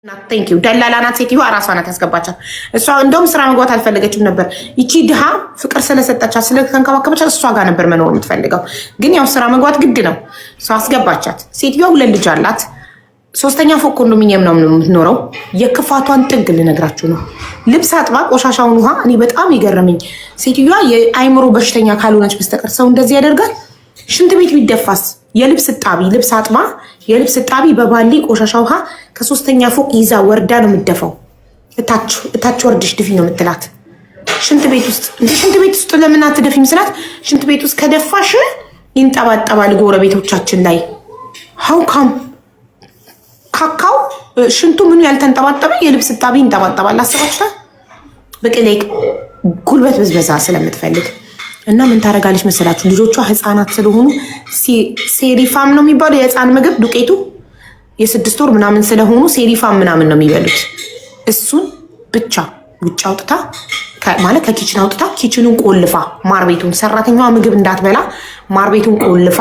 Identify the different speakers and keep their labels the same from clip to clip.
Speaker 1: Thank you። ደላላ ናት ሴትዮዋ፣ እራሷ ናት ያስገባቻት። እሷ እንደውም ስራ መግባት አልፈለገችም ነበር። ይቺ ድሃ ፍቅር ስለሰጠቻት ስለተንከባከበቻት እሷ ጋር ነበር መኖር የምትፈልገው። ግን ያው ስራ መግባት ግድ ነው። እሷ አስገባቻት። ሴትዮዋ ሁለት ልጅ አላት። ሶስተኛ ፎቅ ኮንዶሚኒየም ነው የምትኖረው። የክፋቷን ጥግ ልነግራችሁ ነው። ልብስ አጥባ ቆሻሻውን ውሃ፣ እኔ በጣም የገረመኝ ሴትዮዋ የአይምሮ በሽተኛ ካልሆነች በስተቀር ሰው እንደዚህ ያደርጋል? ሽንት ቤት ቢደፋስ? የልብስ እጣቢ፣ ልብስ አጥባ የልብስ እጣቢ በባሊ ቆሻሻ ውሃ ከሶስተኛ ፎቅ ይዛ ወርዳ ነው የምትደፋው። እታች ወርድሽ ድፊ ነው የምትላት። ሽንት ቤት ውስጥ እንደ ሽንት ቤት ውስጥ ለምን አትደፊም ስላት፣ ሽንት ቤት ውስጥ ከደፋሽ ይንጠባጠባል ጎረቤቶቻችን ላይ። How come ካካው ሽንቱ ምኑ ያልተንጠባጠበ የልብስ እጣቢ ይንጠባጠባል? አስባችኋል? በቃ ጉልበት ብዝበዛ ስለምትፈልግ። እና ምን ታደርጋለች መሰላችሁ? ልጆቿ ህፃናት ስለሆኑ ሴሪፋም ነው የሚባለው የህፃን ምግብ ዱቄቱ፣ የ6 ወር ምናምን ስለሆኑ ሴሪፋም ምናምን ነው የሚበሉት። እሱን ብቻ ውጭ አውጥታ፣ ማለት ከ kitchen አውጥታ፣ kitchen ኑን ቆልፋ፣ ማር ቤቱን፣ ሰራተኛዋ ምግብ እንዳትበላ ማር ቤቱን ቆልፋ፣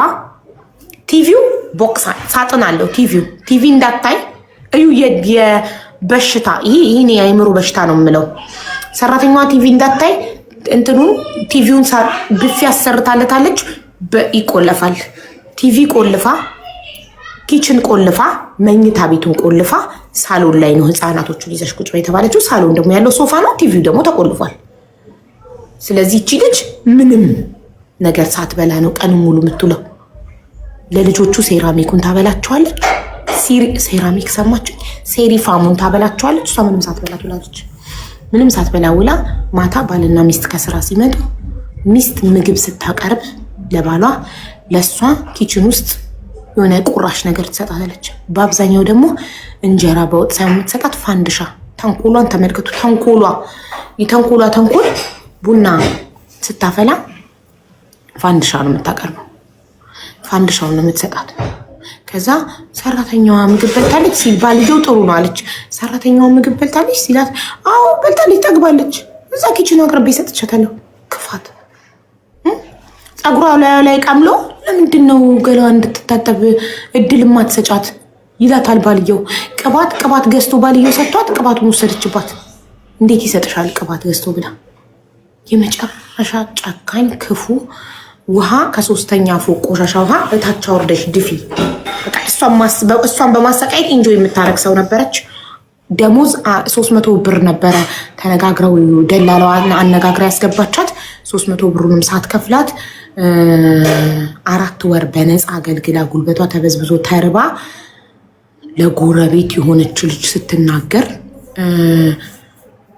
Speaker 1: TV ው box ሳጥን አለው TV ው፣ TV እንዳታይ። እዩ የበሽታ፣ ይሄ ይህን የአእምሮ በሽታ ነው የምለው። ሰራተኛዋ ቲቪ እንዳታይ እንትኑን ቲቪውን ብፌ ያሰርታለታለች፣ ይቆለፋል። ቲቪ ቆልፋ፣ kitchen ቆልፋ፣ መኝታ ቤቱን ቆልፋ፣ ሳሎን ላይ ነው ህፃናቶቹን ይዘሽ ቁጭ በይ የተባለችው። ሳሎን ደግሞ ያለው ሶፋ ነው። ቲቪው ደግሞ ተቆልፏል። ስለዚህ እቺ ልጅ ምንም ነገር ሳትበላ ነው ቀኑ ሙሉ የምትውለው። ለልጆቹ ሴራሚኩን ታበላቸዋለች። ሴራሚክ ሰማችኝ? ሴሪፋሙን ታበላቸዋለች። እሷ ምንም ሳትበላ ትውላለች። ምንም ሳትበላ ውላ ማታ ባልና ሚስት ከስራ ሲመጡ ሚስት ምግብ ስታቀርብ ለባሏ ለእሷ kitchen ውስጥ የሆነ ቁራሽ ነገር ትሰጣታለች። በአብዛኛው ደግሞ እንጀራ በወጥ ሳይሆን የምትሰጣት ፋንድሻ። ተንኮሏን ተመልከቱ። ተንኮሏ፣ የተንኮሏ ተንኮል፣ ቡና ስታፈላ ፋንድሻ ነው የምታቀርበው። ፋንድሻውን ነው የምትሰጣት። ከዛ ሰራተኛዋ ምግብ በልታለች ሲል ባልየው ጥሩ ነው አለች። ሰራተኛዋ ምግብ በልታለች ሲላት፣ አዎ በልታለች፣ ጠግባለች። እዛ kitchen አቅርቤ ሰጥቻታለሁ። ክፋት። ፀጉሯ ላዩ ላይ ቀምሎ ለምንድን ነው ገላዋ እንድትታጠብ እድል ማትሰጫት ይላታል ባልየው። ቅባት ገዝቶ ባልየው ሰጥቷት ቅባቱን ወሰደችባት። እንዴት ይሰጥሻል ቅባት ገዝቶ ብላ። የመጨረሻ ጨካኝ ክፉ። ውሃ ከሶስተኛ ፎቅ ቆሻሻ ውሃ እታች አውርደሽ ድፊ። እሷን በማሰቃየት enjoy የምታደርግ ሰው ነበረች። ደሞዝ 300 ብር ነበረ ተነጋግረው ደላላዋ አነጋግራ ያስገባቻት። 300 ብሩንም ሳትከፍላት 4 ወር በነፃ አገልግላ ጉልበቷ ተበዝብዞ ተርባ ለጎረቤት የሆነች ልጅ ስትናገር፣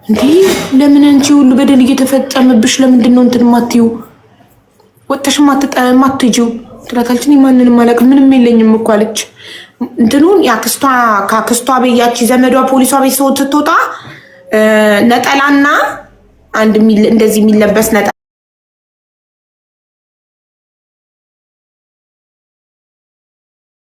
Speaker 1: እንዲህ ለምን አንቺ ሁሉ በደል እየተፈጸመብሽ ለምንድን ነው እንትን የማትይው፣ ወጥተሽ የማትሄጂው ትላታለች። እኔ ማንንም አላውቅም፣ ምንም የለኝም እኮ አለች። እንትኑን የአክስቷ ከአክስቷ ቤት ያቺ ዘመዷ ፖሊሷ ቤት ሰው ስትወጣ ነጠላና አንድ እንደዚህ የሚለበስ ነጠላ